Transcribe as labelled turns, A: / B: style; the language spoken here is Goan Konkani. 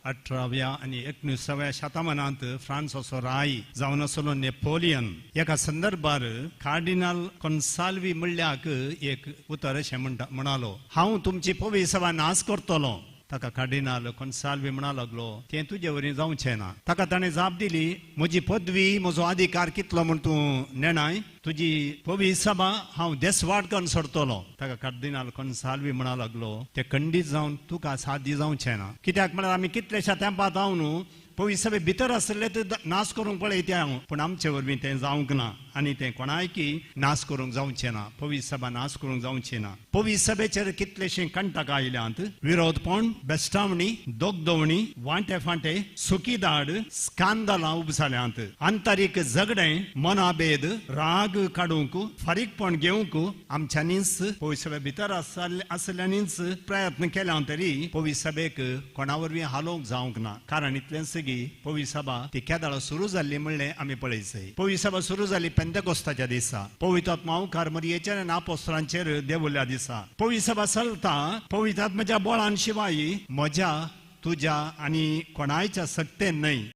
A: 18व्या आनी 19व्या शतमानांत फ्रांसाचो राय जावन आसलो नेपोलियन एका संदर्भार कार्डिनल कोन्साल्वी म्हणल्याक एक उतर अशें म्हणटा म्हणालो, हांव तुमची पवित्र सभा नाश करतलो. ताका कार्डिनाल कोन्साल्वी म्हणा लागलो, तें तुजे वरवीं जावचें ना. ताका ताणें जाप दिली, म्हजी पदवी म्हजो अधिकार कितलो म्हूण तूं नेणाय, तुजी पवित्र सभा हांव देसवाट करून सोडटलो. ताका कार्दिनाल कोन्साल्वी म्हणा लागलो, तें खंडीत जावन तुका साध्य जावचें ना. कित्याक म्हळ्यार आमी कितलेश्या तेंपार जावन पवित्र सभे भितर आशिल्ले ते नाश करूंक पळयता हांव, पूण आमचे वरवीं तें जावंक ना आनी तें कोणायकी नाश करूंक जावचें ना. पवित्र सभा नाश करूंक जावची ना. पवित्र सभेचेर कितलेशे कंटक आयल्यांत, विरोधपण, बेस्टावणी, दोगदोवणी, वांटे फांटे, सुकीदाड, स्कांदलां उब जाल्यांत, आंतरीक झगडें, मनाभेद, राग काडूंक, फारीकपण घेवंक आमच्यांनीच पवित्र सभे भितर आसल्यांनीच प्रयत्न केल्या तरी पवित्र सभेक कोणा वरवीं हालोवंक जावंक ना. कारण इतलेंच की पवित्र सभा ती केदाळा सुरू जाल्ली म्हणलें आमी पळयचय. पवित्र सभा सुरू जाली पेंतेकोस्ताच्या दिसा, पवित्र आत्मा मुखार मरियेचेर आनी आपोस्त्रांचेर देवल्या दिसा. पवित्र सभा चलता पवित्र आत्म्याच्या बळान शिवाय म्हज्या तुज्या आनी कोणायच्या सक्तेन न्हय.